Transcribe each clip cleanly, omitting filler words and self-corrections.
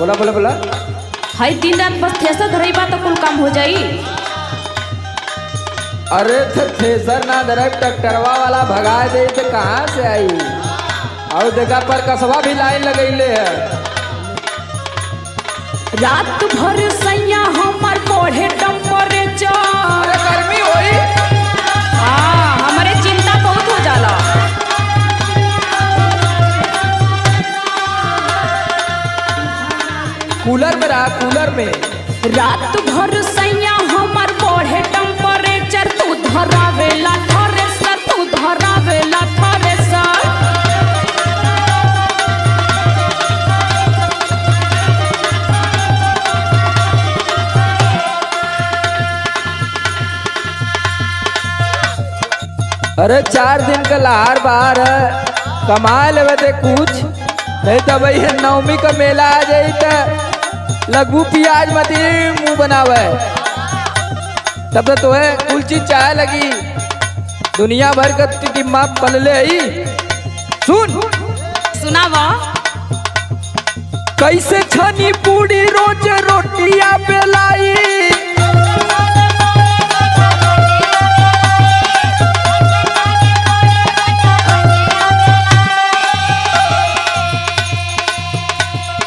बोला बोला बोला। हई दिन रात बस थ्रेसर धरई बा तो कुल काम हो जाई। अरे तो थ्रेसर ना धरे, ट्रैक्टरवा वाला भगा दे तो कहाँ से आई। और देखा पर कसवा भी लाइन लगैले है। रात भर सैया हमार बढ़े टेम्परेचर। अरे गर्मी होई। हाँ, हमारे चिंता बहुत हो जाला। कूलर में रहा, कूलर में। रात भर सैया हमार बढ़े टेम्परेचर, तू धरावेला थ्रेसर, तू धरावेला थ्रेसर। अरे 4 दिन का लहार बाहर है, कमा लेवे ते कुछ नहीं तो भैया नवमी का मेला आ जाई तो लगभू प्याज मत मुंह बनावे, तब तो तोहे कुल चीज चाहे लगी। दुनिया भर का टिटिम्मा पलले आई। सुन सुनावा। कैसे छनी पूरी रोज रोटियां बेलाई,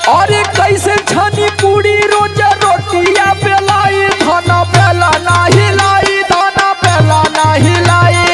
और कैसे छनी पूरी रोज रोटियां बेलाई, धन बेला नाही लाई, धन बेला नाही लाई।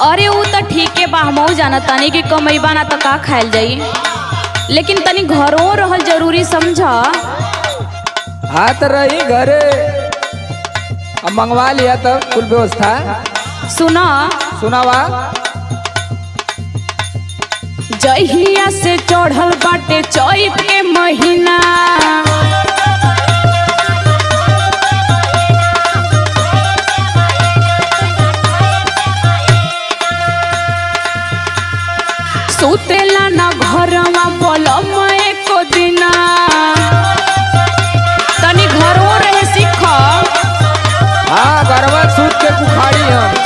अरे वो तो ठीक है बा, हमहू जाना तनी कि कमैबा ना तो का खायल जाई, लेकिन तनी घरों रहल जरूरी समझा। हाथ रही घरे, अब मंगवा लिया तब कुल व्यवस्था। सुना सुनावा। जहिया से चढ़ल बाटे चैत के महीना, सुतेला ना घरवा पलम एको दिना। तनी घरो रहे सीख। हाँ घरवा सूत के कुखाड़ी हम।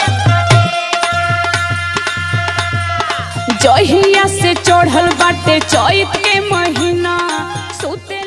जहिया से चढ़ल बाटे चैत के महीना, सुते